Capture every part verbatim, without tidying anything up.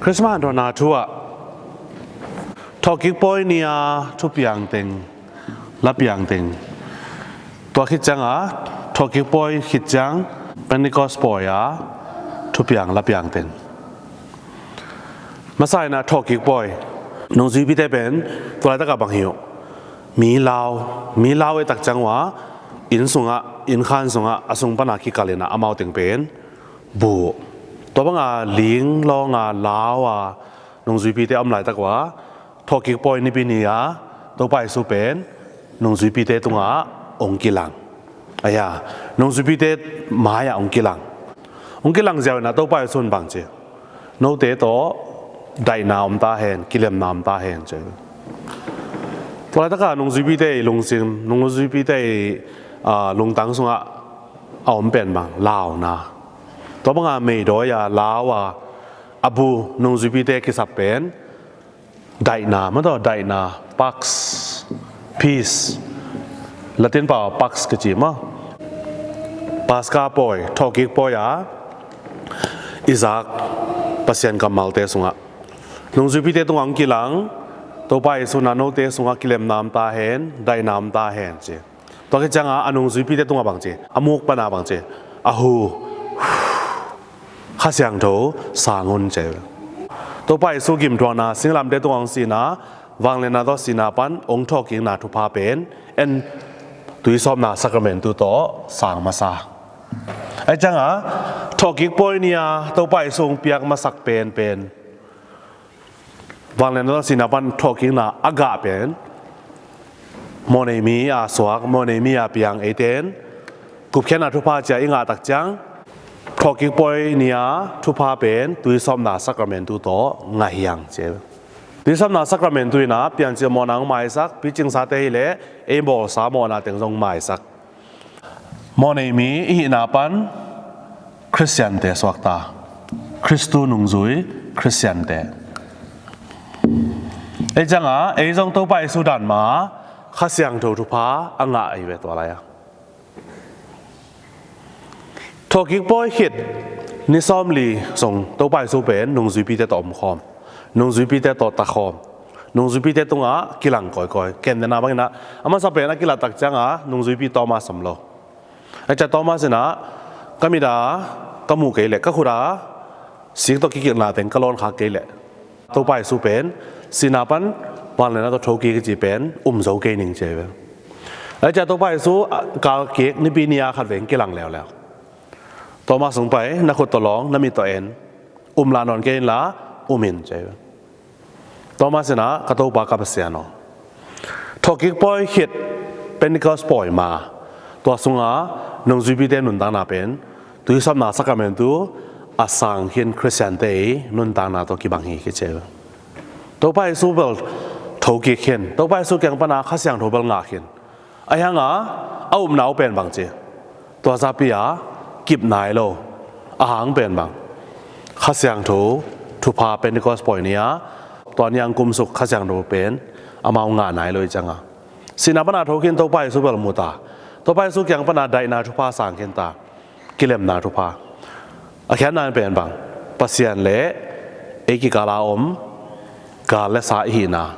Christmas hanthawnna thu ah thawhkik pawi ni-a thupiang teng, lapiang teng, tua khit ciangah thawhkik pawi khit ciang Pentecost pawi-a thupiang lapiang teng. Masa in ah thawhkik pawi, nungzuipite pen tua laitakah bang hi uh? Mi lau, mi lau ei tak ciang uh ah, inn sungah, innkhan sungah, a sung pana kikal in ah amau teng pen bu. Tua banga ling lawnga lau a nungzuipite a om laitak uh ah, thawhkik pawi nipi ni-a Topa Jesu pen nungzuipite tungah hong kilang. Ahi a, nungzuipite mai-ah hong kilang. Hong kilang ziau in ah Topa Jesu in bang ci? Note tawh daihna om ta hen, kilemna om ta hen, ci. Tua laitakah nungzuipite i lungsim, nungzuipite i, ah, lungtang sungah a om pen bang? Launa. Tua banga meidawi a lau a, a bu nungzuipite kisap pen daihna, maw, daihna, Pax, peace. Latin pau Pax kici maw. Paska pawi, thawhkik pawi-a i zak Pasian kammalte sungah nungzuipite tungah hong kilang, Topa Jesu in ah note sungah kilemna om ta hen, daihna om ta hen, ci. Tua khit ciangah a nungzuipite tungah bang ci? A muk pana bang ci? A hu, Kha Siangtho sang un, ci. Topa Jesu gimthuakna, singlamteh tungah hong sihna, vangliatna tawh sihna pan hong thawhkikna thupha pen en, tuisawpna sakramentu tawh sang masa. Ahi ciangah thawhkik pawi ni-a Topa Jesu hong piak masak penpen, vangliatna tawh sihna pan thawhkikna a gah pen, mawhnei mi a suak, mawhnei mi a piang eite in gupkhiatna thupha ci-a i ngah tak ciang, thawhkik pawi ni-a thupha pen tuisawpna sakramentu tawh ngah hi hang, ci. Tuisawpna sakramentu in ah piancil mawhna hong maisak, picingsate hi leh ei bawlsa mawhna teng zong maisak. Mawhnei mi i hihna pan Khristiante suakta, Khristu nungzui Khristiante. Ei ciangah ei zong Topa Jesu dan ma Kha Siangtho thupha a ngah hi ve tua lai-a. Thawhkik pawi khit ni sawmli sung Topa Jesu pen nungzuipite tawh omkhawm, nungzuipite tawh takhawm, nungzuipite tungah kilang kawikawi. Kentehna bangin ah, a masa pen a kilat tak ciangah nungzuipi Thomas om lo. Ahi ciah Thomas in ah, ka mit a ka muh kei leh, ka khut a sik tawh kikilhna teng ka lawn khak kei leh, Topa Jesu pen sihna pan vangliatna tawh thokik kici pen um zo kei ning, ci hi ve. Ahi ciah Topa Jesu kal kik nipi ni-a khatvei kilang leuleu. Thomas, hong pai, na khut tawh lawng, na mit tawh en. Um lah nawn kei inla, um in, ci hi ve. Thomas in ah, ka Topa, ka Pasian aw. Thawhkik pawi khit Pentecost pawi ma, tua sunga nungzuipite nuntakna pen tuisawpna sakramentu a sang khin Khristiante i nuntakna tawh kibang hi, kici hi. Topa Jesu bel thokik khin, Topa Jesu kiang pana Kha Siangtho bel ngah khin. Ahi hanga a upna uh pen bang ci? Tua zapi a kip nai lo. A hang pen bang? Kha Siangtho thupha Pentecost pawi ni-a, tua ni-a hong kumsuk Kha Siangtho pen amau ngah nai lo i cianga, sihna pana thokhin Topa Jesu bel mu ta. Topa Jesu kiang pana daihna thupha sang khin ta. Kilemna thupha. A khiatna pen bang? Pasian le ei kikala om gal le sa i hihna.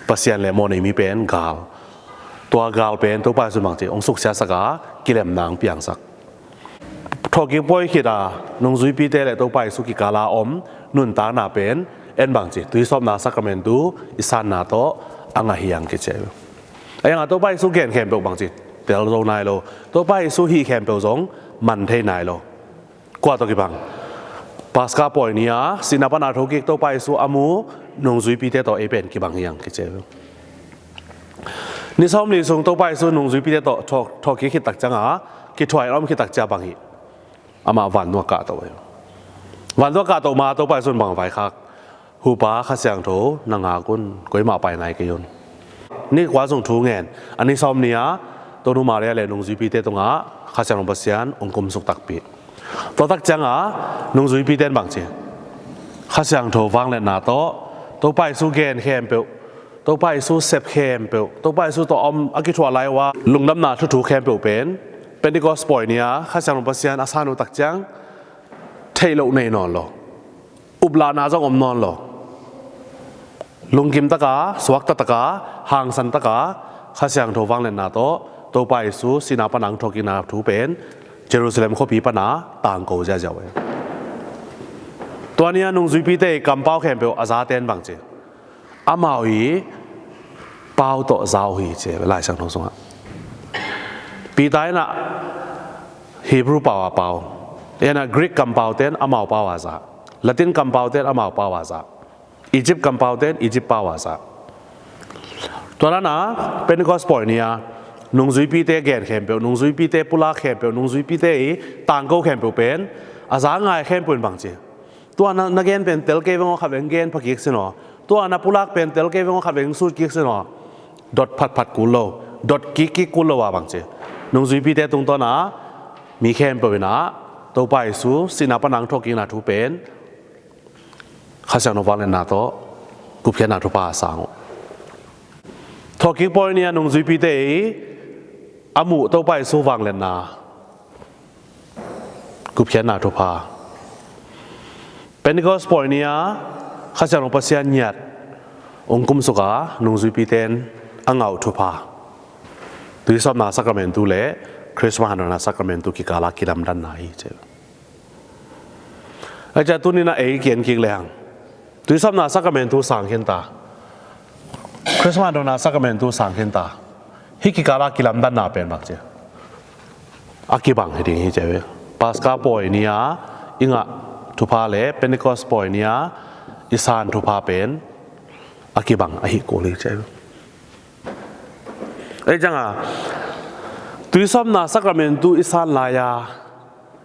Pasian le mawhnei mi pen gal. Tua gal pen Topa Jesu bang ci? Hong suksiasak a, kilemna hong piangsak. Thawhkik pawi khit a nungzuipite le Topa Jesu kikala om nuntakna pen en bang ci? Tuisawpna sakramentu i sanna tawh a ngah hi hang, kici hi. Ahi hanga Topa Jesu gen khempeuh bang ci? Tel zo nai lo. Topa Jesu hih khempeuh zong man thei nai lo. Kua tawh kibang? Paska pawi ni-a sihna pana thokik Topa Jesu a mu nungzuipite tawh ei pen kibang hi hang, kici hi. Ni sawmli sung Topa Jesu nungzuipite tawh thawh, thawhkik khit tak cianga kithuah in a om khit tak cia bang hi? Amah vantung ah kahto hi. Vantung ah kahto ma Topa Jesu in bang vaikhak? Hupa, Kha Siangtho na ngak un, koimah pai nai kei un. Ni kua sung thu ngen, a ni sawm ni-a Tonu Maria le nungzuipite tungah Kha Siangtho Pasian hong kumsuk takpi. Tua tak cianga nungzuipite in bang ci? Kha Siangtho vangliatna tawh Topa Jesu gen khempeuh, Topa Jesu sep khempeuh, Topa Jesu tawh a om a kithuah lai uh a lungdamna thuthu khempeuh pen Pentecost pawi ni-a Kha Siangtho Pasian a san uh tak ciang theih loh nei nawn lo. Uplahna zong om nawn lo. Lungkim taka, suakta taka, hangsan taka Kha Siangtho vangliatna tawh Topa Jesu sihna pana hong thawhkikna thu pen Jerusalem khuapi pana tangko ziahziah uh hi. Tua ni-a nungzuipite i kampau khempeuh a zate in bang ci, amau i pau tawh za uh hi ci Lai Siangtho sungah. Peter in ah Hebrew pau a pau, en ah Greek kampaute in amau pau a za, Latin kampaute in amau pau a za, Egypt kampaute in Egypt pau a za. Tua dan a Pentecost pawi ni-a nungzuipite gen khempeuh, nungzuipite pulak khempeuh, nungzuipite i tangko khempeuh pen a za ngai khempeuh in bang ci, tua na, na gen pen tel kei veng aw, khat veng gen pha kik sin aw. Tua na pulak pen tel kei veng aw, khat veng sut kik sin aw. Dot phatphat kul lo, dot kikkik kul lo a bang ci, nungzuipite tungtawn a mi khempeuh in ah Topa Jesu sihna pana hong thawhkikna thu pen Kha Siangtho vangliatna tawh gupkhiatna thupha a sang uh. Thawhkik pawi ni-a nungzuipite i a muh Topa Jesu vangliatna gupkhiatna thupha. Pentecost pawi ni-a Kha Siangtho Pasian ngiat hong kumsuk a nungzuipite in a ngah uh thupha. Tuisawpna sakramentu le Christmas handawnna sakramentu kikal a kilamdanna hi ci. Ahi ciang tuni-in ah ei ki-en kik lehang, Tuisawpna sakramentu sang khin ta, Christmas handawnna sakramentu sang khin ta, hih kikal a kilamdanna pen bang ci, a kibang hi ding hi ci ve. Paska pawi ni-a i ngah thupha le Pentecost pawi ni-a i san thupha pen a kibang ahi kul hi ci ve. Ahi ciang a Tuisawpna sakramentu i san lai-a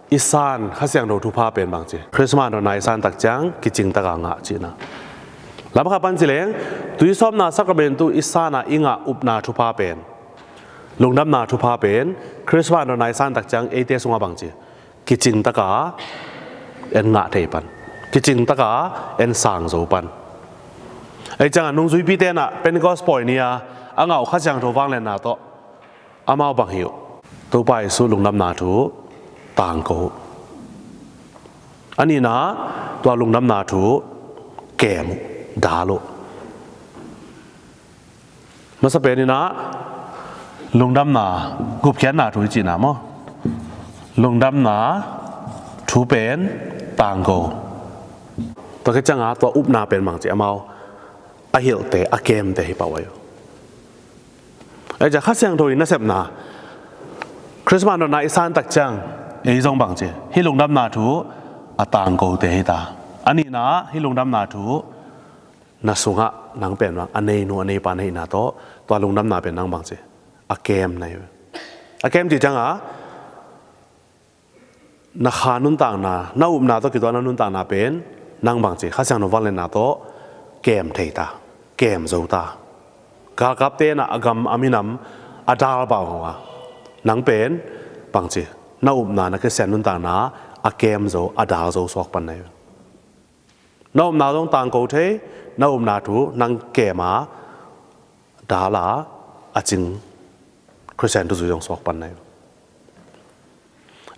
i san Kha Siangtho thupha pen bang ci, Christmas handawnna i san tak ciang kicing taka ngah cihna. Lam khat pan ci leng, Tuisawpna sakramentu i san a i ngah upna thupha pen, lungdamna thupha pen Christmas handawnna i san tak ciang eite sungah bang ci, kicing taka en ngah thei pan, kicing taka en sang zo pan. Ahi ciang a nungzuipite in ah Pentecost pawi ni-a a ngah uh Kha Siangtho vangliatna tawh amau bang hi uh, Topa Jesu lungdamna thu tangko uh. A nihna, tua lungdamna thu kem uh, dal uh. Masa pen in ah lungdamna, gupkhiatna thu i cihna maw, lungdamna thu pen tangko. Tua khit ciang a tua upna pen bang ci, amau a hilhte, a kemte hi pah uh ahi uh. Ahi ciang Kha Siangtho i nasepna, Christmas handawnna i san tak ciang ei zong bang ci, hih lungdamna thu a tangkote hi ta. A nihna, hih lungdamna thu na sungah nang pen bang a neinu a neipa na hihna tawh tua lungdamna pen nang bang ci, a kem na hi uh. A kem cih ciang a na kha nuntakna, na upna tawh kituak na nuntakna pen nang bang ci, Kha Siangtho vangliatna tawh kem thei ta, kem zo ta. Galkapte in ah a gam a minam a dal pah uh a, nang pen bang ci, na upna, na Khristian nuntakna a kem zo, a dal zo suak pan na hi uh. Na upna zong tangko thei, na upna thu nang kem a, dal a, a cing Khristian thuzui zong suak pan na hi uh.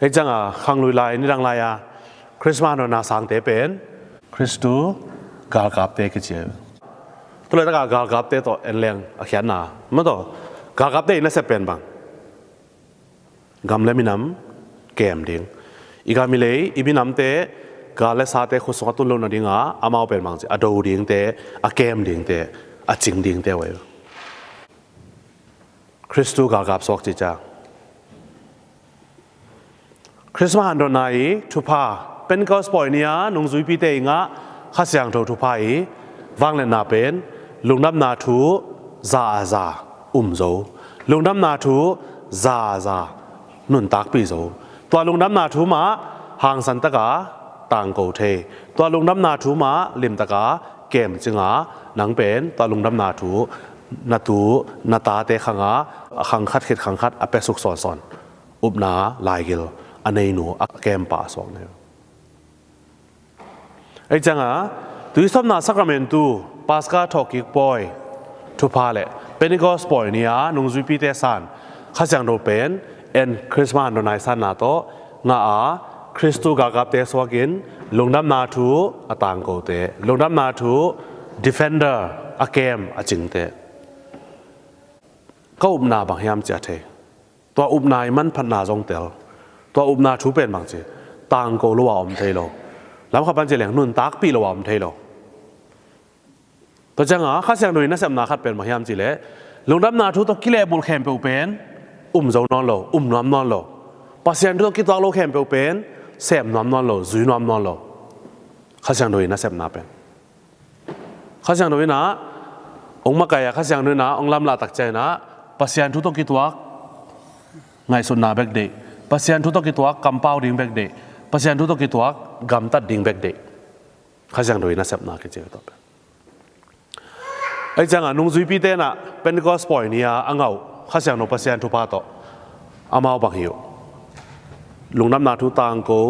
Ahi ciang a khanglui lai, nidang lai-a Christmas handawnna sangte pen Khristu galkapte kici hi. Tu laitak a galkapte tawh en leng a khiatna maw, tua galkapte i nasep pen bang, gam le minam kem ding. I gam i lei, i minamte gal le sate khut sungah tun loh nading a, amau pen bang ci, a do dingte, a kem dingte, a cing dingte uh ahi uh. Khristu galkap suak cih ciang Christmas handawnna i thupha, Pentecost pawi ni-a nungzuipite i ngah Kha Siangtho thupha i vangliatna pen lungdamna thu za a za um zo, lungdamna thu za a za nuntakpih zo. Tua lungdamna thu mah hangsan taka tangko thei. Tua lungdamna thu mah limtaka kemcing a, nang pen tua lungdamna thu na tu na tate khang a, a khang khat khit khang khat a piasuk sawnsawn, upna laigil a neinu a kempa a suak na hi uh. Ahi ciang a Tuisawpna sakramentu, Paska thawhkik pawi thupha le Pentecost pawi ni-a nungzuipite san Kha Siangtho pen en Christmas handawnna i sanna tawh ngah a, Khristu galkapte suakin lungdamna thu a tangkote, lungdamna thu defender a kem a cingte. Ka upna bang hiam ci a thei. Tua upna i manphatna zong tel. Tua upna thu pen bang ci, tangko lo a om thei lo. Lamkhat pan ci leng nuntakpih lo a om thei lo. Tua cianga Kha Siangtho i nasepna khat pen bang hiam ci leh, lungdamna thu tawh kilehbulh khempeuh pen um zo nawn lo, um nuam nawn lo. Pasian thu tawh kituak lo khempeuh pen sem nuam nawn lo, zui nuam nawn lo. Kha Siangtho i nasepna pen Kha Siangtho in ah hong makaih a, Kha Siangtho in ah hong lamlahtak ciangin ah Pasian thu tawh kituak ngaihsutna bek deih, Pasian thu tawh kituak kampau ding bek deih, Pasian thu tawh kituak gamtat ding bek deih. Kha Siangtho i nasepna kici tua pen. Ahi cianga nungzuipite in ah Pentecost pawi ni-a a ngah uh Kha Siangtho Pasian thupha tawh amau bang hi uh. Lungdamna thu tangko,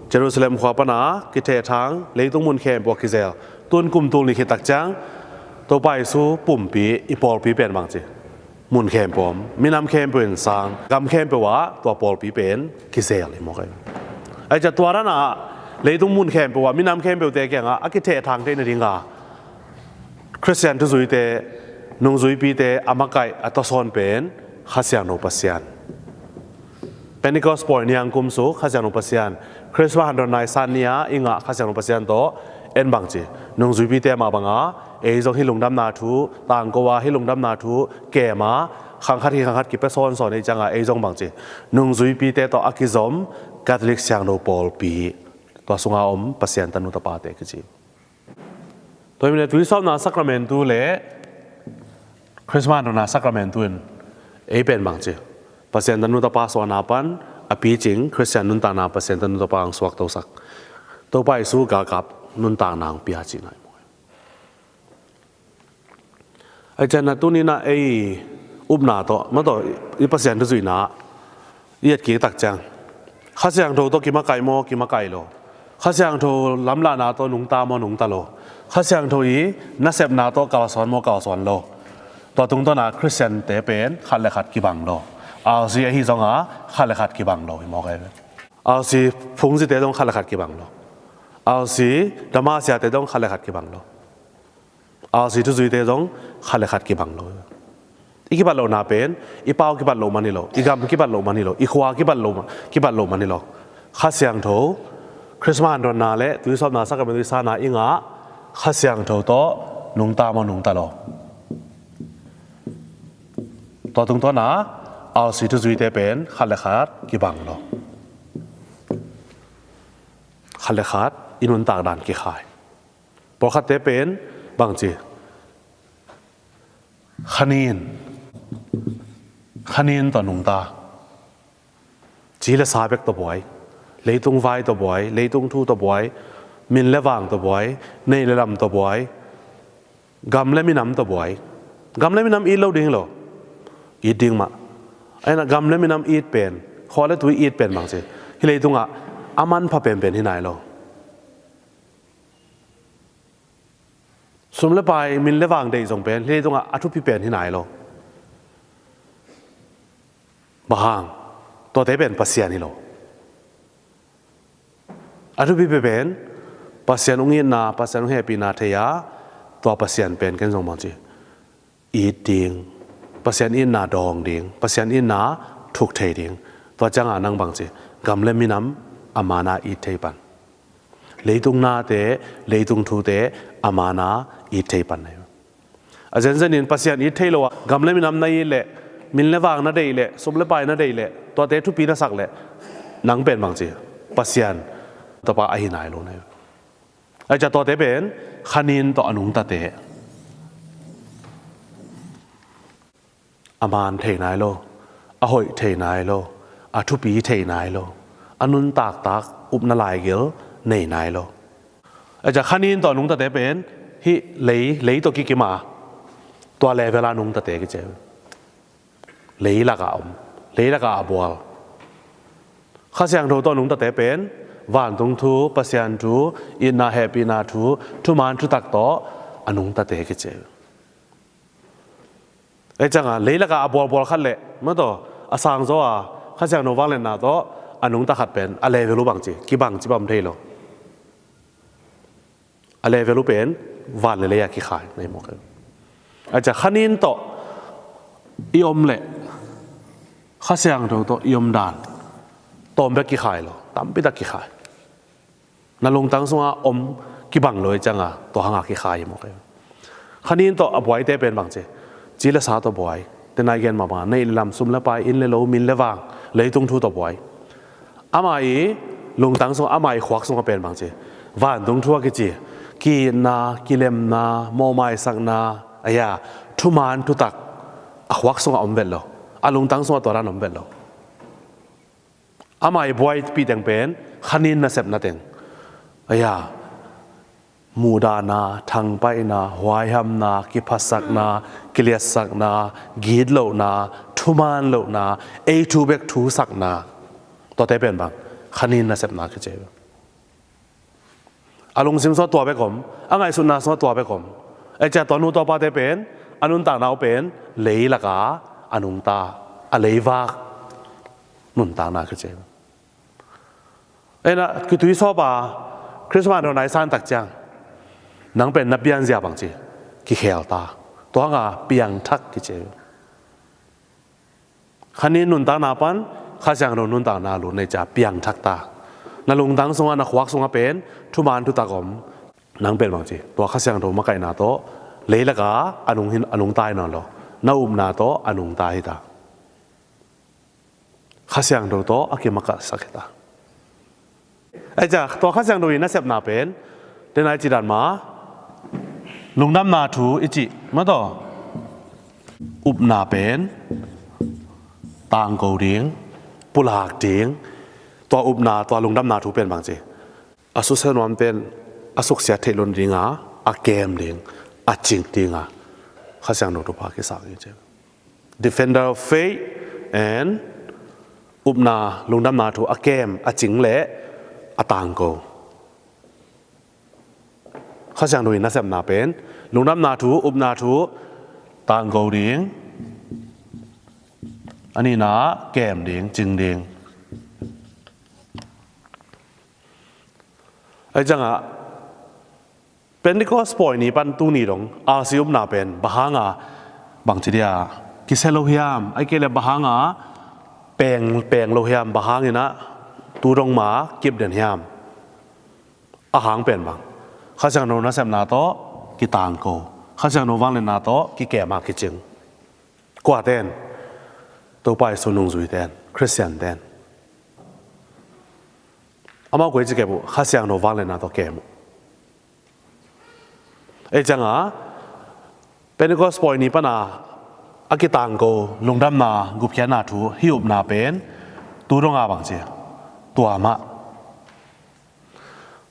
Jerusalem khua pana kithehthang, leitung mun khempeuh a kizel. Tun kum tul nih khit tak ciang Topa Jesu pumpi, i pawlpi pen bang ci, mun khempeuh om, minam khempeuh in sang, gam khempeuh ah tua pawlpi pen kizel hi mawk ahi. Ahi ciang tua dan ah leitung mun khempeuh ah minam khempeuhte kiangah a kithehthang theih nadinga Khristian thuzuite, nungzuipite a makaih, a tawsawn pen Kha Siangtho Pasian. Pentecost pawi ni-a hong kumsuk Kha Siangtho Pasian, Christmas handawnna i san ni-a i ngah Kha Siangtho Pasian tawh en bang ci, nungzuipite mah banga ei zong hih lungdamna thu tangko a, hih lungdamna thu kem a, khang khat hi khang khat kipia sawnsawn ahih cianga ei zong bang ci, nungzuipite tawh a kizom Catholic Siangtho pawlpi, tua sunga om Pasian tanu tapate kici. Tua hi mah leh tuisawpna sakramentu le Christmas handawnna sakramentu in ei pen bang ci, Pasian tanu tapa suahna pan a picing Khristian nuntakna Pasian tanu tapa hong suaktosak, Topa Jesu galkap nuntakna hong pia cihna hi mawk. Ahi ciangin ah tuni-in ah ei upna tawh, mah tawh i Pasian thu zuihna i etkik tak ciang, Kha Siangtho tawh kimakaih maw, kimakaih lo? Kha Siangtho lamlahna tawh nungta maw, nungta lo? Kha Siangtho i nasepna tawh kalsuan maw, kalsuan lo? Tua tungtawn ah Khristiante pen khat le khat kibang lo. R C ahi zongah khat le khat kibang lo hi mawk ahi ve. R C phungzite zong khat le khat kibang lo. R C dama siate zong khat le khat kibang lo. R C thuzuite zong khat le khat kibang lo. I kibat lohna pen i pau kibat loh man hi lo, i gam kibat loh man hi lo, i khua kibat loh, kibat loh man hi lo. Kha Siangtho, Christmas handawnna le tuisawpna sakramentu i sanna i ngah Kha Siangtho tawh nungta maw, nungta lo? Tua tungtawn ah R C thuzuite pen khat le khat kibang lo. Khat le khat i nuntak dan kikhai. Pawlkhatte pen bang ci, khanin, khanin tawh nungta. Ci le sa bek tawh buai, leitung vai tawh buai, leitung thu tawh buai, min le vang tawh buai, neih le lam tawh buai, gam le minam tawh buai. Gam le minam it lo ding hi lo, it ding mah. Ahi na gam le minam it pen, khua le tui it pen bang ci, hih leitungah a manpha penpen hi nai lo. Sum le pai, min le vang deih zong pen hih leitungah a thupi pen hi nai lo. Bang hang? Tuate pen Pasian hi lo. A thupi pen Pasian hong itna, Pasian hong hehpihna thei a, tua Pasian pen ken zong bang ci, it ding, Pasian itna dawng ding, Pasian itna thuk thei ding. Tua cianga nang bang ci, gam le minam a mana it thei pan. Leitung nate, leitung thute a mana it thei pan na hi. A zenzenin Pasian it thei lo a gam le minam na it leh, min le vang na deih leh, sum le pai na deih leh, tuate thupi na sak leh, nang pen bang ci, Pasian tapa ahi nai lo na hi. Ahi ciang tuate pen khanin tawh a nungtate. A man thei nai lo, a hoih thei nai lo, a thupi thei nai lo, a nuntaktak upna laigil nei nai lo. Ahi ciang khanin tawh a nungtate pen hih lei, lei tawh kikim a, tua level a nungtate kici. Leilak a om, leilak a a bual. Kha Siangtho tawh a nungtate pen vantung thu, Pasian thu, itna hehpihna thu, thuman thutak tawh a nungtate kici. Ahi cianga leilak a a bualbual khat le, mah tawh a sangzaw a Kha Siangtho vangliatna tawh a nungta khat pen a level uh bang ci, kibang ci bang thei lo. A level uh pen van le lei a kikhai na hi mawk. A cia khanin tawh i om le Kha Siangtho tawh i om dan tawm bek kikhai lo, tampi tak kikhai. Na lungtang sungah om kibang lo i cianga tua hanga kikhai hi mawk. Khanin tawh a buaite pen bang ci, ci le sa tawh buai. Te nai gen mah banga neih le lam, sum le pai, inn le lo, min le vang, leitung thu tawh buai. Ama i lungtang sung, ama i khuak sungah pen bang ci, vantung thu a kici, ki-itna, kilemna, mawhmaisakna, a hia, thuman thutak a khuak sungah om vet lo. A lungtang sungah tua dan om vet lo. Ama i buaipih teng pen khanin nasepna teng, a hia, muhdahna, thangpaihna, huaihamna, kiphasakna, kiliatsakna, gitlohna, thuman lohna, ei thu bek thusakna, tuate pen bang khanin nasepna kici. A lungsim sungah tua bek om, a ngaihsutna sungah tua bek om. Ei cia tua nu tua pate pen a nuntakna uh pen leilaka a nungta, a leivak nuntakna kici. Ei na kitui sawpa Christmas dawna i san tak ciang, nang pen na pianzia bang ci, kikhelta. Tua hanga piangthak kici. Khanin nuntakna pan Kha Siangtho nuntakna lut nei cia piangthak ta. Na lungtang sungah, na khuak sungah pen thuman thutak om. Nang pen bang ci, tua Kha Siangtho makaihna tawh leilaka a nung hin, a nungta hi nawn lo. Na upna tawh a nungta hi ta. Kha Siangtho tawh a kimakaihsak hi ta. Ei cia tua Kha Siangtho i nasepna pen, te nai ci dan ma, lungdamna thu i cih ma taw, upna pen tangko ding, pulak ding. Tua upna, tua lungdamna thu pen bang ci, a susia nuam pen a suksiat theih lo dinga a kem ding, a cing dinga Kha Siangtho thupha kisak hi ci. Defender of faith and upna, lungdamna thu a kem, a cing le a tangko. Kha Siangtho i nasepna pen lungdamna thu, upna thu tangko ding, a nihna kem ding, cing ding. Ei ciangah Pentecost pawi ni pan tuni dong, a si upna pen bang hanga, bang ci dia, kisia lo hiam, ahih kei leh bang hanga peng, peng lo hiam, bang hangin ah tu dong ma kip den hiam? A hang pen bang, Kha Siangtho nasepna tawh kitangko, Kha Siangtho vangliatna tawh kikem a kicing. Kua ten? Topa Jesu nungzui ten, Khristian ten. Amau koi ci kep uh, Kha Siangtho vangliatna tawh kem uh. Ei ciangah Pentecost pawi ni pana a kitangko lungdamna, gupkhiatna thu, hih upna pen tu donga bang ci, tua mah.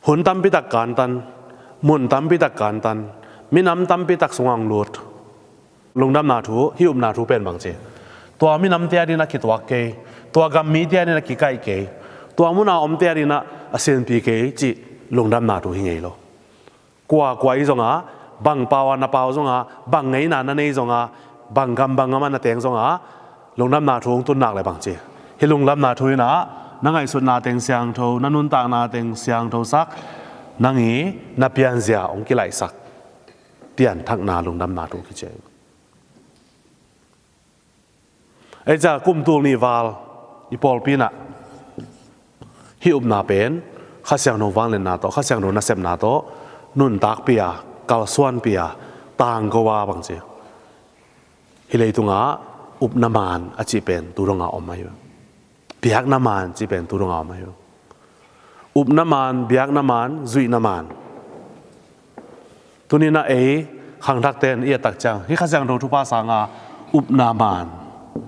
Hun tampi tak kantan, mun tampi tak kantan, minam tampi tak sungah hong lut. Lungdamna thu, hih upna thu pen bang ci, tua minamte adingin a kituak kei, tua gammite adingin a kikaih kei, tua muna omte adingin a sinpi kei cih lungdamna thu hi ngei lo. Kua kua i zonga, bang pau a na pau zonga, bang ngeina na nei zonga, bang gam bang gam a na teng zonga, lungdamna thu hong tun nak le bang ci, hih lungdamna thu in ah na ngaihsutna teng siangtho, na nuntakna teng siangthosak, nang i na pianzia hong kilaihsak, pianthakna lungdamna thu kici. Ei cia kum tul nih val i pawlpi in ah hih upna pen Kha Siangtho vangliatna tawh, Kha Siangtho nasepna tawh nuntakpih a, kalsuanpih a, tangko a bang ci, hih leitungah upna maan a cih pen tu dongah om ahi uh. Biakna maan cih pen tu dongah om ahi uh. Upna maan, biakna maan, zuihna maan. Tuni in ah ei khangthakte in i et tak ciang, hih Kha Siangtho thupha sanga upna maan,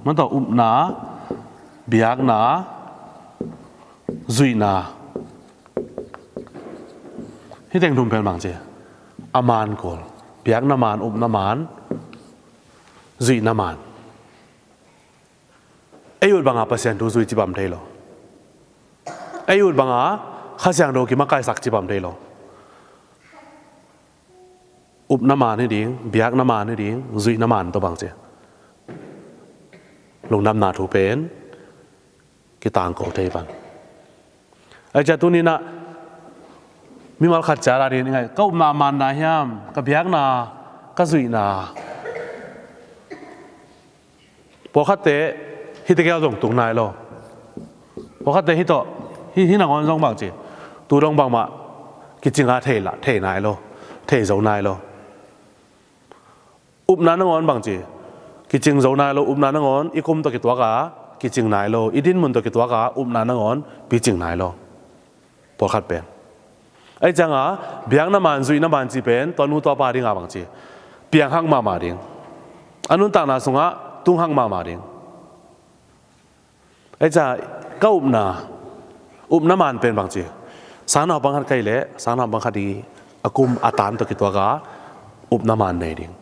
man tawh upna, biakna, zuihna, hih teng thum pen bang ci, a maan kul, biakna maan, upna maan, zuihna maan. Ei ut banga Pasian thu zui ci bang thei lo. Ei ut banga Kha Siangtho kimakaihsak ci bang thei lo. Upna maan hi ding, biakna maan hi ding, zuihna maan tawh bang ci, lungdamna thu pen kitangko thei pan. Ai cia tuninah mimal khat cia la dingin i ngai, ka upna a manna hiam, ka biakna, ka zuihna? Pawlkhatte hih tegel zong tung nai lo. Pawlkhatte hih tawh, hih, hih nangawn zong bang ci, tu dong bangmah kicinga thei la, thei nai lo, thei zo nai lo. Upna nangawn bang ci, kicing zo nai lo. Upna nangawn i kum tawh kituaka kicing nai lo, i dinmun tawh kituaka upna nangawn picing nai lo. Pawlkhat pen. Ai cianga biakna man, zuihna man ci pen tua nu tua pa dinga bang ci, piang hak mahmah ding. A nuntakna sungah tung hak mahmah ding. Ai cia ka upna, upna man pen bang ci, sangnaupang khat kai leh sangnaupang khat i a kum a tan tawh kituaka upna man nei ding.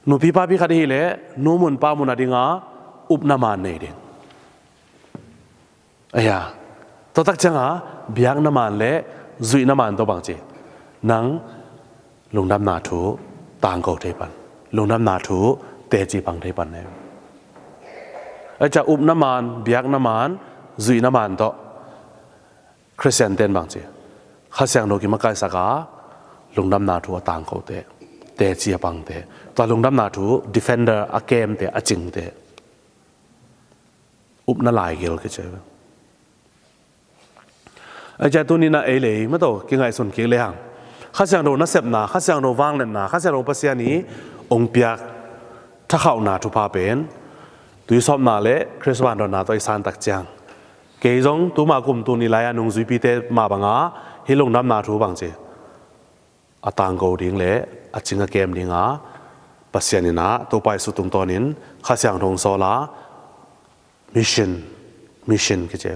Nupi papi khat i hih leh nu mun pa mun a dinga upna man nei ding. Aya, tua tak cianga biakna man le zuihna man tawh bang ci, nang lungdamna thu tangko thei pan, lungdamna thu teci pang thei pan ne. Ai cia upna man, biakna man, zuihna man tawh Khristian ten bang ci, Kha Siangtho kimakaihsak a lungdamna thu a tangkote, teci a pangte, tua lungdamna thu defender a kemte, a cingte, upna laigil kici. Ai cia tuninah ei lei mato kingaihsun kik lehang, Kha Siangtho nasepna, Kha Siangtho vangliatna, Kha Siangtho Pasian i ong piak thakhauhna thupha pen tuisawpna le Khrist vanrawnna tawh i santak ciang, kei zong tuma kum tuni lai-a nungzuipite mah banga hih lungdamna thu bang ci a tangko ding le a cing a kem dinga Pasian inah Topa Jesu tungtawnin Kha Siangtho ong sawla mission, mission kici,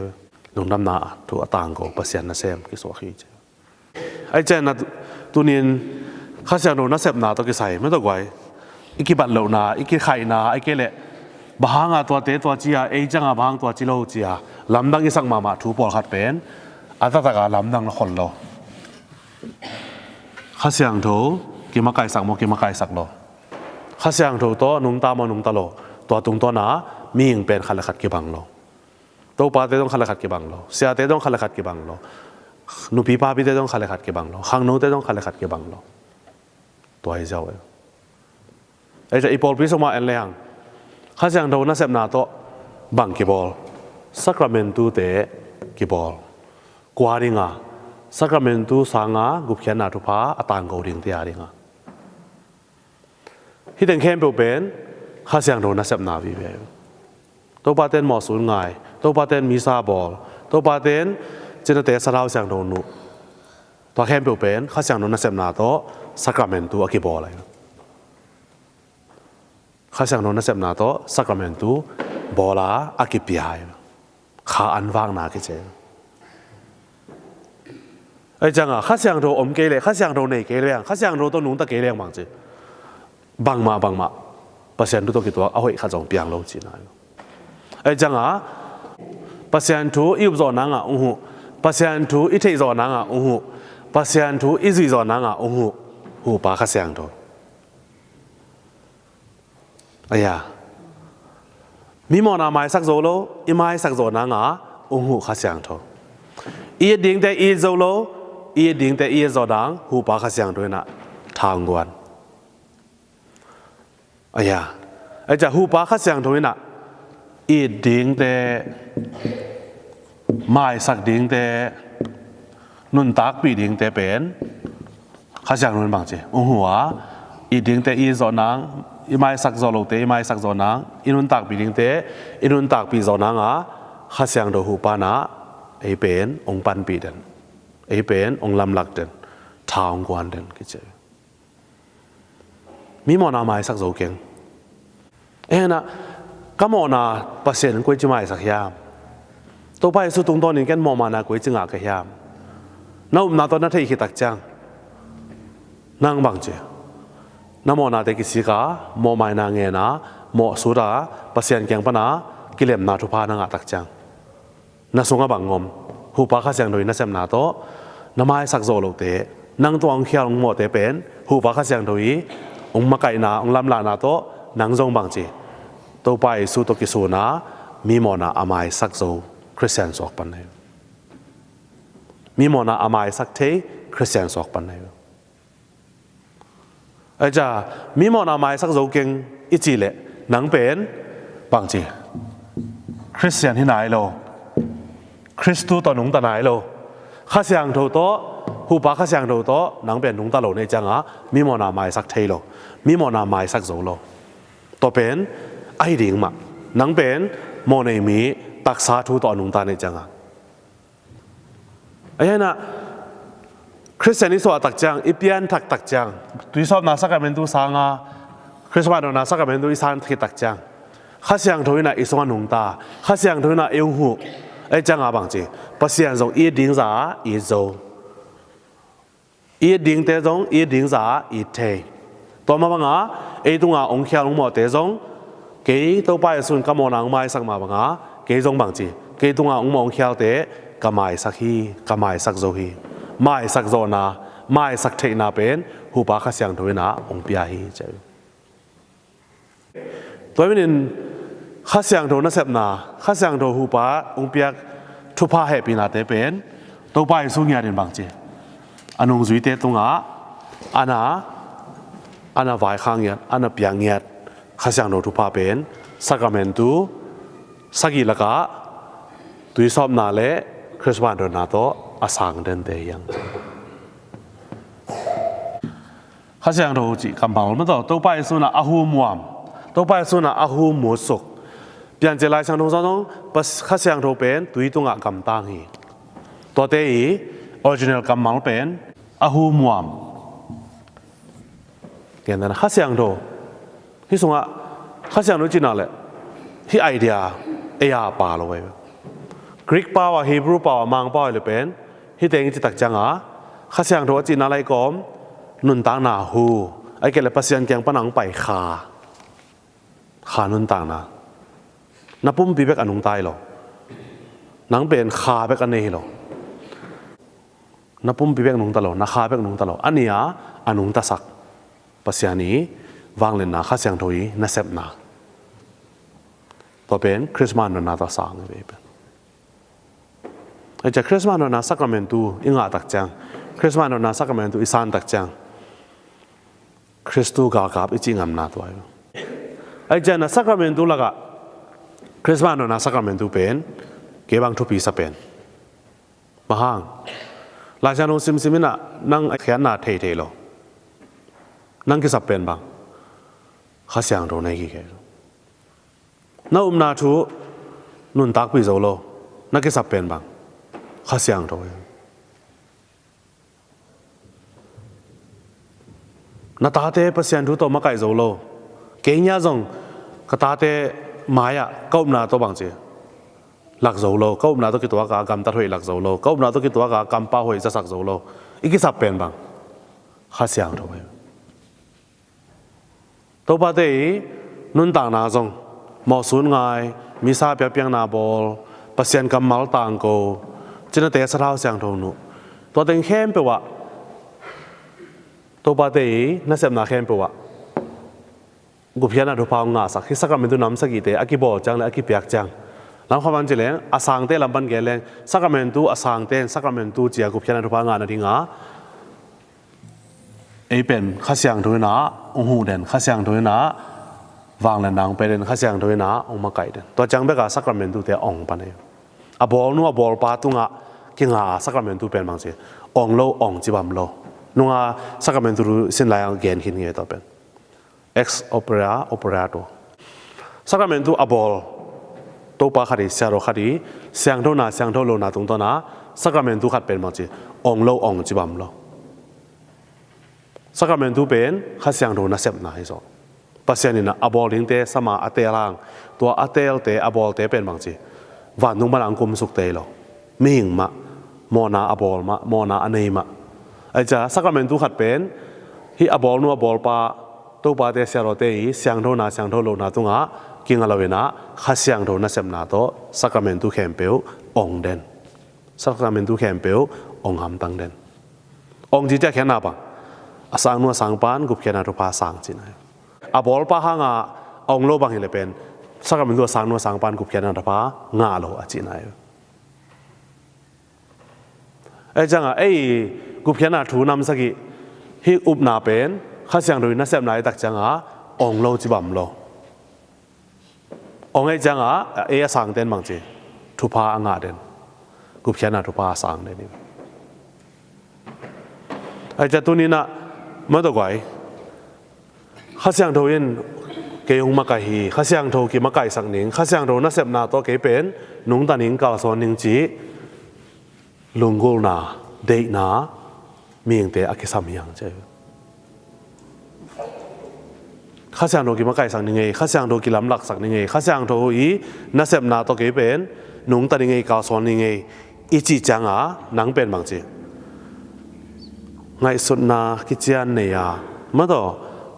lungdamna thu a tangko Pasian nasem kisuak hi ci. Ai cianah tunin Kha Siangtho nasepna tawh kisai mato guai, i kibat lohna, i kikhaihna, ai kei leh bang hanga tuate tua cia, ei cianga bang hang tua ci lo cia lamdang i sak mahmah thu pawlkhat pen a taktaka lamdang na khol lo. Kha Siangtho kimakaihsak maw, kimakaihsak lo? Kha Siangtho tawh nungta maw, nungta lo? Tua tungtawna mihing pen khat le khat kibang lo. Topate zong khat le khat kibang lo. Siate zong khat le khat kibang lo. Nupi papite zong khat le khat kibang lo. Khangnote zong khat le khat kibang lo. Tua hi ziau e. Ei cia i pawlpi sungah en lehang, Kha Siangtho nasepna tawh bang kibawl? Sakramentute kibawl. Kua dinga? Sakramentu sanga gupkhiatna thupha a tangko dingte a dinga. Hih teng khempeuh pen Kha Siangtho nasepna vive. Topa ten mawhsun ngai, Topa ten misa bawl, Topa ten cinate sathau siangtho nuh. Tua khempeuh pen Kha Siangtho nasepna tawh sakramentu a kibawl ahi. Kha Siangtho nasepna tawh sakramentu bawla a kipia ahi. Kha an vakna kici. Ai cianga Kha Siangtho om kei leh, Kha Siangtho nei kei leh, Kha Siangtho tawh nungta kei leh bang ci, bangmah bangmah Pasian thu tawh kituak a hoih khat zong piang lo cihna. Ai cianga Pasian thu i upzawh nanga ung huh, Pasian thu i theihzawh nanga ung huh, Pasian thu i zuihzawh nanga ung huh, hupa Kha Siangtho. Aya, mi mawhna maisak zo lo, i maisak zawh nanga ung huh Kha Siangtho. I it dingte i it zo lo, i it dingte i it zawh nang hupa Kha Siangtho inah tha ung guan. Aya, ai cia hupa Kha Siangtho inah i it dingte, maisak dingte, nuntakpih dingte pen Kha Siangtho in bang ci, ung huh a, i it dingte i it zawh nang, i maisak zawh lote i maisak zawh nang, i nuntakpih dingte i nuntakpih zawh nanga Kha Siangtho hupa inah ei pen ung panpih den, ei pen ung lamlak den, tha ung guan den kici. Mi mawhna maisak zo keng. Enah, ka mawhna Pasian in koici maisak hiam? Topa Jesu tungtawnin ken mawhmaina koici ngah ka hiam? Na upna tawh na theih khit tak ciang, nang bang ci, na mawhnate kisika, mawhmaina ngena, mawhsuta, Pasian kiang pana kilemna thupha na ngah tak ciang, na sungah bang om? Hupa Kha Siangtho i nasepna tawh na maisak zawh lote, nang tungah ung khial ung mawhte pen hupa Kha Siangtho i ung makaihna, ung lamlahna tawh nang zong bang ci, Topa Jesu tawh kisuna mi mawhna a maisak zo Khristian suak pan na hi. Mi mawhna a maisak thei Khristian suak pan na hi. Ahi ca mi mawhna maisak zo keng i cih leh nang pen bangci Khristian hi nai lo. Khristu tawh nungta nai lo. Kha Siangtho tawh, huhpa Kha Siangtho tawh nang pen nungta lo na hih cianga mi mawhna maisak thei lo. Mi mawhna maisak zo lo. Tua pen ahi ding mah. Nang pen mawhnei mi taksa thu tawh a nungta na hih cianga. Ahi hanah Khristian i suah takciang, i pianthak takciang, tuisawpna sakramentu sanga, Khrismas dawnna sakramentu i san khit takciang, Kha Siangtho inah i sungah nungta, Kha Siangtho inah i hong huh. Ahi cianga bangci Pasian zong it ding za it zo. It dingte zong it ding za it thei. Tua mah banga ei tunga hong khial hong mawhte zong kei Topa Jesu in ka mawhna hong maisak mah banga kei zong bangci kei tunga hong mawh hong khialte ka maisak hi, ka maisak zo hi. Maisak zawhna, maisak theihna pen huhpa Kha Siangtho inah hong pia hi ci hi. Tua hi manin Kha Siangtho nasepna, Kha Siangtho huhpa hong piak thupha hehpihnate pen Topa Jesu ngiat in bangci a nungzuite tungah ana, ana vaikhak ngiat, ana piak ngiat Kha Siangtho thupha pen sakramentu sagih lakah tuisawpna le Khrismas dawnna tawh a sang dente hi hang. Kha Siangtho cih kammal mah tawh Topa Jesu inah a humuam, Topa Jesu inah a humutsuk. Piancil Lai Siangtho zong Kha Siangtho pen tui tungah gamtang hi. Tuate i original kammal pen a humuam. Kha Siangtho, hih sungah Kha Siangtho i cihna le hih idea ei a pa lo ve. Greek pau ah, Hebrew pau ah, Mang pau ah le pen hih teng i cih takcianga Kha Siangtho a cihna lai kawm nuntakna hu, ahih kei le Pasian kiang pana hong pai kha, kha nuntakna. Na pumpi bek a nungta hi lo. Nang pen kha bek a nei hi lo. Na pumpi bek nungta lo, na kha bek nungta lo. A ni a, a nungtasak Pasian i vangliatna, Kha Siangtho i nasepna. Tua pen Khrismas dawnna tawh sang hi ve pen. Ahi ciah Khrismas dawnna sakramentu i ngah takciang, Khrismas dawnna sakramentu i san takciang, Khristu galkap i cih ngamna tua hi. Ahi ciah na sakramentu lakah Khrismas dawnna sakramentu pen kei bang thupi sa pen. Bang hang? Lai Siangtho simsim inah nang a khiatna theithei lo. Nang kisap pen bang? Kha Siangtho na hi kikei lo. Na upna thu nuntakpih zo lo. Na kisap pen bang? Kha Siangtho hi. Na tate Pasian thu tawh makaih zo lo. Kei nia zong ka tate mai-ah ka upna tawh bangci lak zo lo. Ka upna tawh kituaka gamtat hoih lak zo lo. Ka upna tawh kituaka kampau hoih zasak zo lo. I kisap pen bang? Kha Siangtho hi. Topate i nuntakna zong mawhsun ngai, misa piakpiakna bawl, Pasian kammal tangko, cinate sathau siangtho nuh, tua teng khempeuh ah, Topate i nasepna khempeuh ah gupkhiatna thupha hong ngahsak. Hih sakramentu nam sagihte a kibawl ciang le a kipiak ciang, lamkhat van ci leng, a sangte lam pan gen leng, sakramentu a sangte in sakramentu ci-a gupkhiatna thupha ngah nadinga ei pen Kha Siangtho inah hong huh den, Kha Siangtho inah vangliatna hong pia den, Kha Siangtho inah hong makaih den. Tua ciang beka sakramentute a ong pan hi. A bawlnu a bawlpa tungah kinga sakramentu pen bangci ong lo, ong cibam lo. Nunga sakramentu sin lai-ah gen khin ngei tua pen. Ex opere, operato. Sakramentu a bawl Topa khat hi, siangtho khat hi, siangthona, siangtho lona tungtawna sakramentu khat pen bangci ong lo, ong cibam lo. Sakramentu pen Kha Siangtho nasepna hi zaw. Pasian in a bawl dingte sama a teel hang, tua a teelte, a bawlte pen bangci vantung pana hong kumsukte hi lo. Mihing mah, mawhna a bawl mah, mawhna a nei mah. Ahi ciah sakramentu khat pen hih a bawlnu a bawlpa, Topate, siangthote i siangthona, siangtho lona tungah kinga lo inah Kha Siangtho nasepna tawh sakramentu khempeuh ong den. Sakramentu khempeuh ong hamtang den. Ong ci ciah khiatna bang? A sangnu a sangpan gupkhiatna thupha sang cihna hi. A bawlpa hanga a ong lo bang hi le pen sakramentu a sangnu a sangpan gupkhiatna thupha ngah lo a cihna hi. Ahih ciangah ei gupkhiatna thu nam sagih, hih upna pen Kha Siangtho in nasepna ahih tak ciangah ong lo ci bang om lo. Ong ahih ciangah ei a sangte in bangci, thupha a ngah den, gupkhiatna thupha a sang den hi. Ahih ciang tuni-in ah, mawtaw guai, Kha Siangtho in kei hong makaih hi, Kha Siangtho kimakaihsak ning, Kha Siangtho nasepna tawh kei pen nungta ning, kalsuan ning cih lunggulhna, deihna mihingte a kisam hi hang ci hi. Kha Siangtho kimakaihsak ning ei, Kha Siangtho kilamlahsak ning ei, Kha Siangtho i nasepna tawh kei pen nungta ning ei, kalsuan ning ei i cih ciangah nang pen bangci, ngaihsutna kician nei a, mawtaw,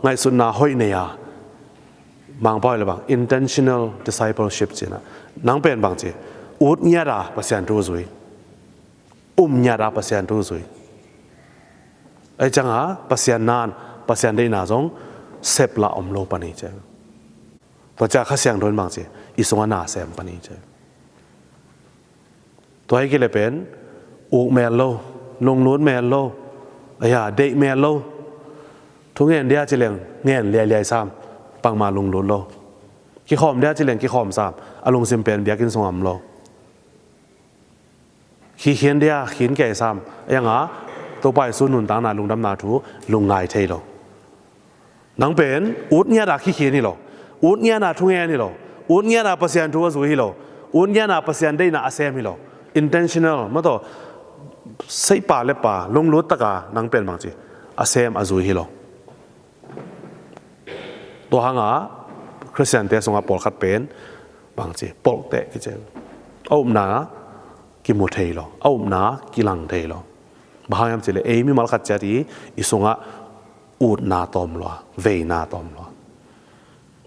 ngaihsutna hoih nei a, Mangpau le bang intentional discipleship ci-in ah, nang pen bangci, ut ngiat a Pasian thu zui, um ngiat a Pasian thu zui. Ahih ciangah Pasian na, Pasian deihna zong sep lah om lo pan hi ci hi. Tua ciang Kha Siangtho in bangci, i sungah na sem pan hi ci hi. Tua hi kei leh pen uk mel lo, lunglut mel lo, aya, deih mel lo. Thu ngen dia ci leng ngen liailiai sam, bangmah lunglut lo. Kikhawm dia ci leng kikhawm sam, a lungsim pen biakinn sungah om lo. Khi khin dia khin kei sam, a yangah Topa Jesu nuntakna, lungdamna thu lungngai thei lo. Nang pen ut ngiat a khi khin hi lo, ut ngiat a thu ngen hi lo, ut ngiat a Pasian thu a zui hi lo, ut ngiat a Pasian deihna a sem hi lo. Intentional, mawtaw, seihpa lepa lunglut taka nang pen bangci, a sem a zui hi lo. Tua hangah Khristiante sungah pawlkhat pen bangci, polhteh kici, a upna kimu thei lo, a upna kilang thei lo. Bang hang hiam cih leh ei mimal khat ciat i, i sungah utna tawm lua, veina tawm lua,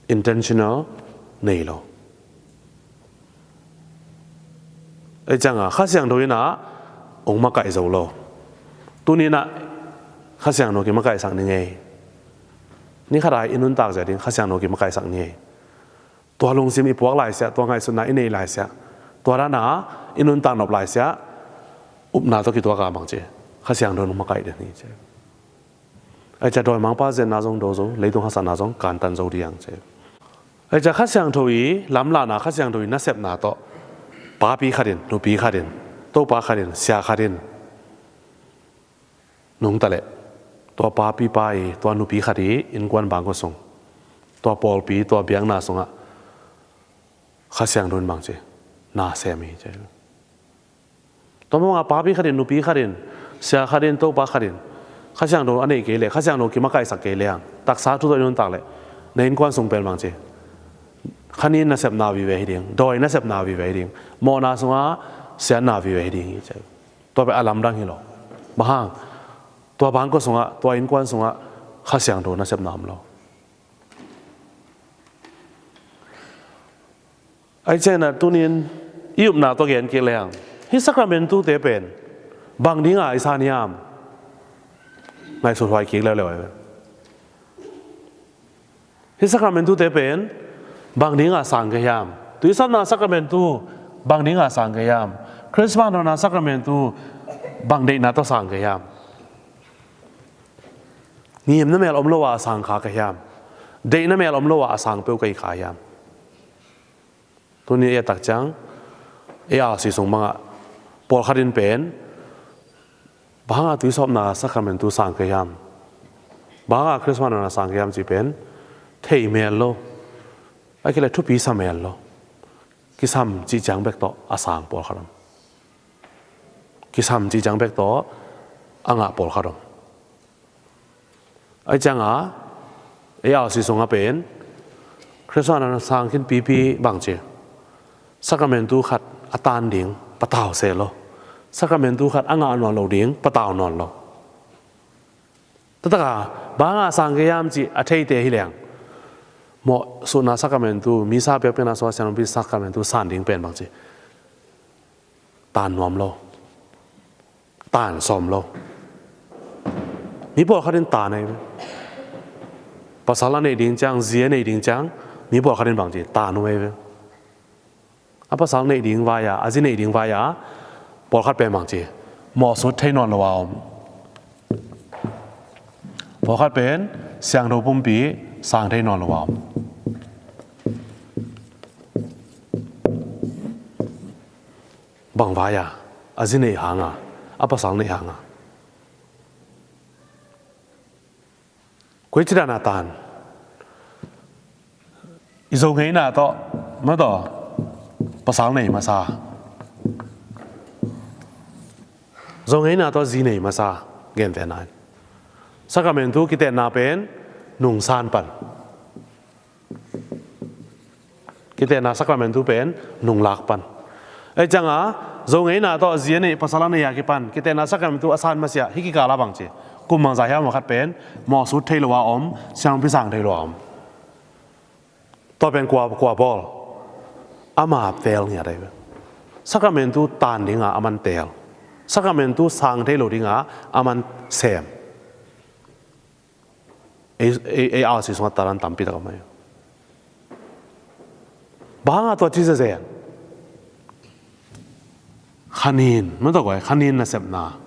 intentional nei lo. Ahih ciangah Kha Siangtho in ah hong makaih zo lo. Tuni-in ah Kha Siangtho kimakaihsak ning ei. Ni khat a i nuntak zia ding Kha Siangtho kimakaihsak ning ei. Tua lungsim i puak laisiah, tua ngaihsutna i neih laisiah, tua dan a i nuntak nop laisiah, upna tawh kituak a bangci, Kha Siangtho in hong makaih den hi ci. Ahih ciang dawimangpa zetna zong do zo, leitung haksatna zong kantan zo ding hi hang ci. Ahih ciang Kha Siangtho i lamlahna, Kha Siangtho i nasepna tawh papi khat in, nupi khat in, topa khat in, sia khat in nungta leh, tua papipa i, tua nupi khat i innkuan bangkua sung, tua pawlpi, tua biakna sungah Kha Siangtho in bangci, na sem hi ci. Tua mah bangah papi khat in, nupi khat in, sia khat in, topa khat in Kha Siangtho a neih kei leh, Kha Siangtho kimakaihsak kei leh, taksa thu tawh i nuntak leh, na innkuan sung pen bangci, kha nin nasepna vive hi ding, dawi nasepna vive hi ding, mawhna sungah siatna vive hi ding hi ci. Tua pen a lamdang hi lo. Bang hang? Tua bangkua sungah, tua innkuan sungah Kha Siangtho nasepna om lo. Ahih ciangin ah tuni-in i upna tawh gen kik lehang, hih sacramentu-te pen bang dinga i san hiam? Ngaihsut huai kik leuleu ahi ve. Hih sacramentu-te pen bang dinga sang ka hiam? Tuisawpna sacramentu bang dinga sang ka hiam? Christmas nona sacramentu bang deihna tawh sang ka hiam? Ngimna mel om lo a sang kha ka hiam? Deihna mel om lo a sang peuh ka hi kha hiam? Tuni a taktak ciang, A R C sung bangah pawlkhat in pen bang hanga tuisawpna sacramentu sang ka hiam, bang hanga Christmas nona sang ka hiam cih pen thei mel lo, a kile thupi sa mel lo. Kisam cih ciang bek tawh a sang pawlkhat om. Kisam cih ciang bek tawh a ngah pawlkhat om. Ahih cianga A R C sungah pen Christmas nona sang khin pipi bangci, sacramentu khat a tan ding patau se lo, sacramentu khat a ngah nawn lo ding patau nawn lo. Taktak a bang hanga sang ka hiam cih a theite hi leng, mawhsutna sacramentu, misa piakpiakna sungah sianpi sacramentu san ding pen bangci, tan nuam lo, tan sawm lo. Mi pawlkhat in tan ahi ve. Pasal a neih ding ciang, zi a neih ding ciang, mi pawlkhat in bangci, tan nuam ahi ve. A pasal neih ding vai-a, a zi neih ding vai-a pawlkhat pen bangci, Mawhsut thei nawn lo a om. Pawlkhat pen siangtho pumpi sang thei nawn lo a om. Bang vai a, a zi neih hang a, a pasal neih hang a. Koi ci dan a tan. I Zo ngeina tawh, ma tawh, pasal nei masa. Zo ngeina tawh zi nei masa, gente nai. Sakramentu kitenna pen nungsan pan. Kitenna sakramentu pen nunglak pan. Ei cianga, Zo ngeina tawh zi a nei, pasal a nei a kipan kitenna sakramentu a san masiah, hih kikala bang ci. Kum bangza hiam a khat pen mawhsut thei lo a om, siangpi sang thei lo a om. Tua pen kua, kua bawl? Ama teel ngiat ahi ve. Sakramentu tan dinga aman teel. Sakramentu sang thei lo dinga aman sem. Ei, ei, ei R C sungah talan tampi tak a om ahi. Bang hanga tua ci zezen? Khanin, man tawh koi, khanin nasepna.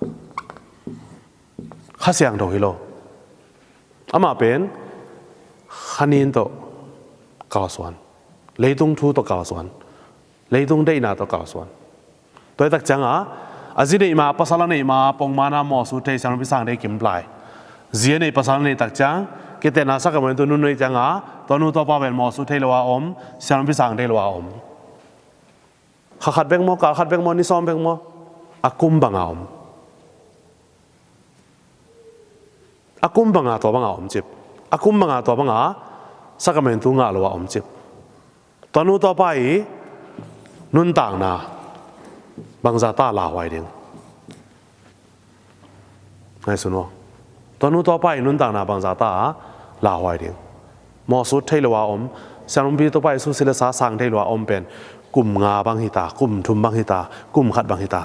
Kha Siangtho hi lo. Amah pen khanin tawh kalsuan. Leitung thu tawh kalsuan. Leitung deihna tawh kalsuan. Tua hi tak cianga, a zi neih ma, pasal a neih ma, pongmana mawhsut thei, siangpi sang thei kim lai. Zi a neih, pasal a neih tak ciang, kitenna sakramentu nun neih cianga, tua nu tua pa pen mawhsut thei lo a om, siangpi sang thei lo a om. Kha khat bek maw, kal khat bek maw, ni sawm bek maw, a kum banga om. A kum banga tua banga om cip. A kum banga tua banga sakramentu ngah lo a om cip. Tua nu tua pa i nuntakna bangzah ta lauhuai ding. Ngaihsun aw. Tua nu tua pa i nuntakna bangzah ta lauhuai ding. Mawhsut thei lo a om, siangpi tua pa i susi le sa sang thei lo a om pen kum nga bang hita, kum thum bang hita, kum khat bang hita.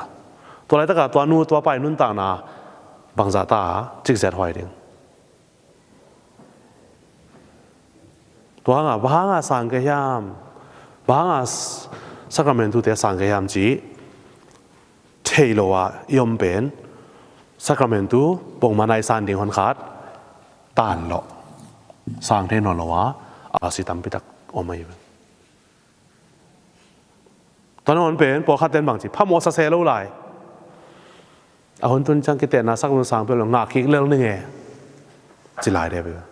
Tua laitaka tua nu tua pa i nuntakna bangzah ta cikzet huai ding. Tua hanga, bang hanga sang kei hiam? Bang hanga s-, sakramentute sang kei hiam ci? Thei lo a i om pen sakramentu pongmana i san ding hon khat tan lo. Sang thei nawn lo a, a si tampi tak om ahi ve. Tua nangawn pen pawlkhat ten bang ci, phamawh sa se lo lai. A hun tun ciang kitenna sakramentu sang peuh lo, ngah kik lel ning e, ci lai deh peuh.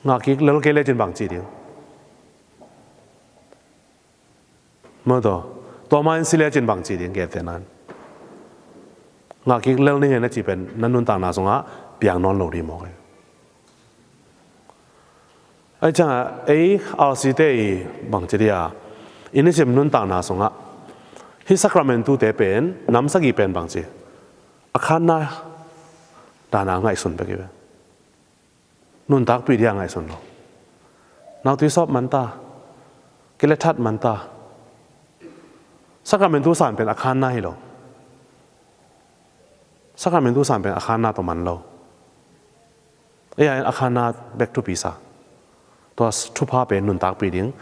Ngah kik lel kei lecin bang ci ding? Maw taw, tua ma in si lecin bang ci ding, kei te nan. Ngah kik lel ning e na ci pen na nuntakna sungah piang nawn lo ding maw kei. Ai ciangah, ei, R C te i bangci dia, i nisim nuntakna sungah, hih sakramentute pen, nam sagih pen bangci, a khanna dana ngaihsun bek hi ve. Nuntakpih dia ngaihsun lo. Nautui sawp man ta, kilethat man ta. Sakramentu san pen a khanna hi lo. Sakramentu san pen a khanna tawh man lo. Ei a, a khanna bek thupi sa. Tua thupha pen nuntakpih ding.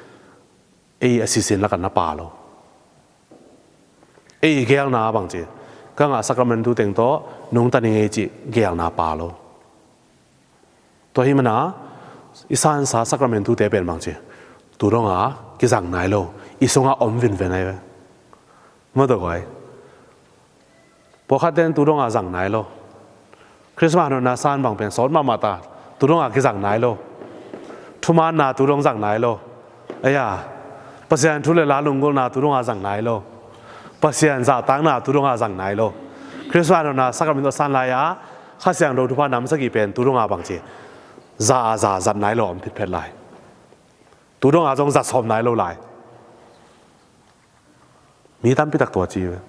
Ei a sisin lakah na pha lo. Ei geelna bangci, ka ngah sakramentu teng tawh nungta ning ei cih geelna pha lo. Tua hi mana, i sansa sakramentute pen bangci, tu donga kizang nai lo, i sungah om vinven ahi ve. Maw taw koi. Pawlkhat ten tu donga zang nai lo. Christmas nunna san bang pen sawt mahmah ta, tu donga kizang nai lo. Thumaanna tu dong zang nai lo. Ei a, Pasian thu le la lunggulhna tu donga zang nai lo. Pasian zahtakna tu donga zang nai lo. Christmas nunna sakramentu a san lai-a, Kha Siangtho thupha nam sagih pen tu donga bangci, za a za zat nai lo om phitphet lai. Tu donga zong zat sawm nai lo lai. Mi tampi tak tua ci ve.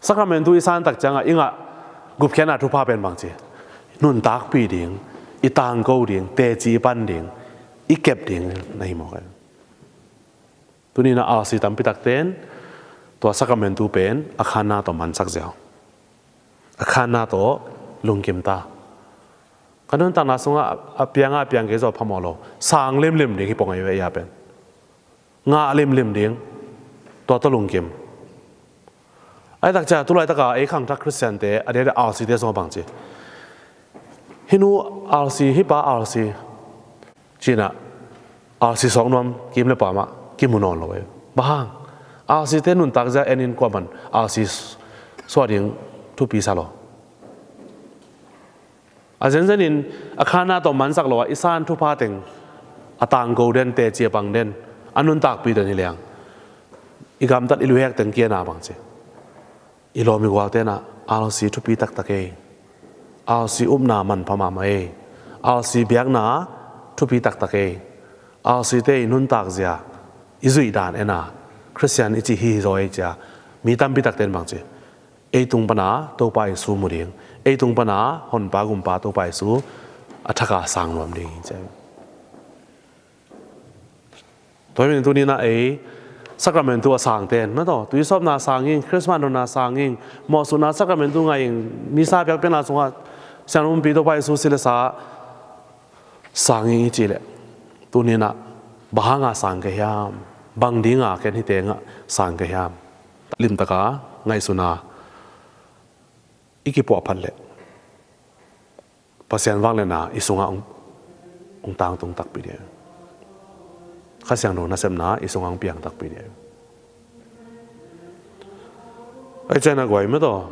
Sakramentu i san tak ciangah i ngah gupkhiatna thupha pen bangci, nuntakpih ding, i tangko ding, teci i pan ding, i kep ding na hi mawk e. Tuni-in a R C tampi tak ten tua sakramentu pen a khanna tawh mansak ziau. A khanna tawh lungkim ta. Ka nuntakna sungah a pianga a piang kei zaw phamawh lo. Sang limlim ding hi pong ahi ve, ei a pen. Ngah limlim ding, tua tawh lungkim. Ai takcia tulai taka ei khangthak Khristiante a dede R C te sungah bang ci. Hih nu R C, hih pa R C cinah R C sawk nuam kim le pamah kimu nawn lo ei. Bang hang? R C te nuntak zia en in kuaman R C suah ding thupi sa lo. A zenzenin a khanna tawh mansak lo a i san thupha teng a tangko den, teci a pang den, a nuntakpih den hi liang i gamtat i luhek teng kiana bang ci. I lawm i gual tenah R C thupi taktak ei. R C upna manpha mahmah ei. R C biakna thupi taktak ei. R C te i nuntak zia i zuih dan ena Khristian i ci hi zaw ei cia mi tampi takte in bang ci. Ei tung pana Topa Jesu mu ding, ei tung pana Honpa Gumpa Topa Jesu a thaka sang nuam ding hi cia. Tua hi tuni-in ei Sacramentu a sang ten, mataw, tuisawpna sang ing, Christmas nona sang ing, mawhsutna Sacramentu ngai ing, Misa biakpiakna sungah siangthopi Topa Jesu si le sa sang ing i cih leh, tuni-in bang hanga sang ka hiam? Bang dinga ken hih tengah sang ka hiam? Limtaka ngaihsuna i kipuah phat leh Pasian vangliatna i sungah hong, hong tangtung takpi ding. Kha Siangtho nasepna i sungah hong piang takpi ding. Ei ciana guai mataw,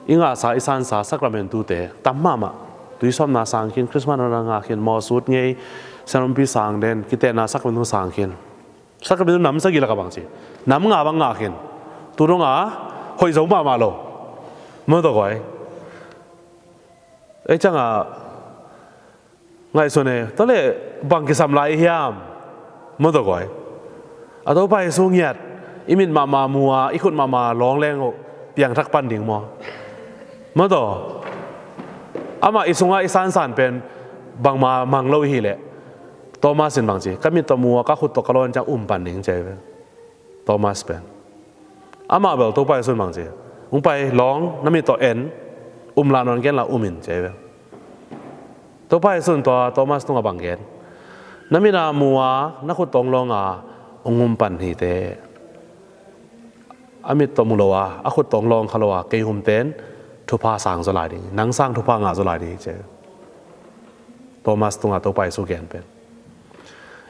i ngahsa i sansa Sacramentu te tam mahmah. Tuisawpna sang khin, Christmas nona ngah khin, mawhsut ngei, siangthopi sang den, kitehna Sacramentu sang khin. Sacramentu nam sagih lakah bang ci, nam nga bang ngah khin. Tu donga hoih zo mahmah lo. Mataw guai. Ei cianga ngaihsun e, tua leh bang kisam lai i hiam? Mataw guai. A Topa Jesu ngiat i mit mahmah mu a, i khut mahmah lawng leng uh piangthak pan ding maw? Mataw. Amah i sungah i sansan pen bangma mang lo i hi leh, Thomas in bang ci, ka mit tawh mu a, ka khut tawh ka lawn ciang um pan ding ci a hi ve. Thomas pen amah bel Topa Jesu in bang ci, hong pai lawng, na mit tawh en, um lah nawn ken la um in ci a hi ve. Topa Jesu in tua Thomas tungah bang gen? Na mit a mu a, na khut tawh hong lawng a, hong um pan hi teh. A mit tawh mu lo a, a khut tawh hong lawng kha lo a, kei hong um ten thupha sang zaw lai ding, nang sang thupha ngah zaw lai ding hi ci a hi. Thomas tungah Topa Jesu gen pen,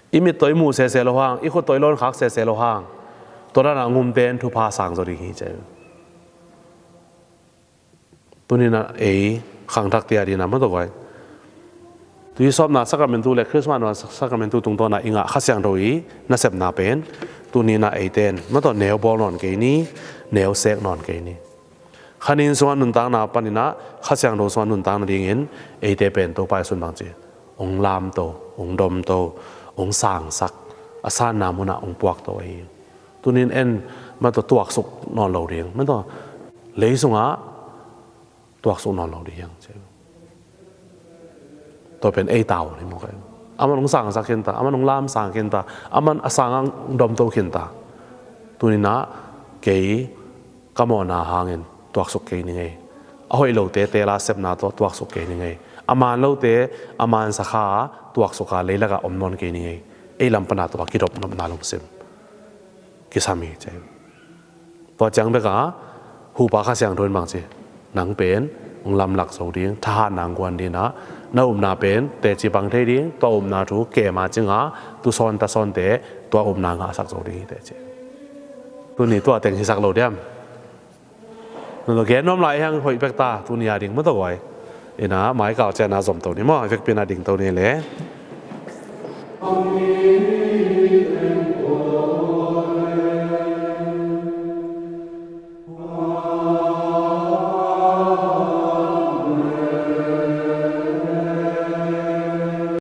i mit tawh i muh sese lo hang, i khut tawh i lawn khak sese lo hang, tua dana hong um ten thupha sang zaw ding hi ci a hi. Tuni-in ei khangthakte a dingin mataw guai, tuisawpna Sacramentu le Christmas nona Sacramentu tungtawna i ngah Kha Siangtho i nasepna pen tuni-in eite in mataw neu bawl nawn kei ni, neu sek nawn kei ni. Kha nin sungah nuntakna panin Kha Siangtho sungah nuntak nadingin eite pen Topa Jesu in bang ci, hong lamto, hong domto, hong sangsak, a sanna munah hong puakto ahi hi. Tuni-in en mataw tuaksuk nawn lo ding, mataw lei sungah tuaksuk nawn lo ding hi hang ci. Tua pen ei tau ni maw kai. Aman hong sangsak khin ta, aman hong lamsang khin ta, aman a sangah hong domto khin ta. Tuni-in kei ka mawhna hangin tuaksuk kei ning ei. A hoih lote teel a sepna tawh tuaksuk kei ning ei. A man lote a mansa kha a tuaksuk a leilakah om nawn kei ning ei. Ei lam pana tua kidop nopna lungsim kisam hi ci. Tua ciang beka huhpa Kha Siangtho in bang ci, nang pen hong lamlak zo ding, thahatna hong guan ding a, na upna pen teci pang thei ding, tua upna thu kem a cing a, tusawn tasawnte tua upna ngahsak zo ding hi teh ci. Tuni tua teng hisak lo diam? Nang gen nuam lai hi hang, hoih pek ta, tuni a ding mataw guai. Ina mai kal ciangin zomto ni maw, vekpi-in dingto ni le.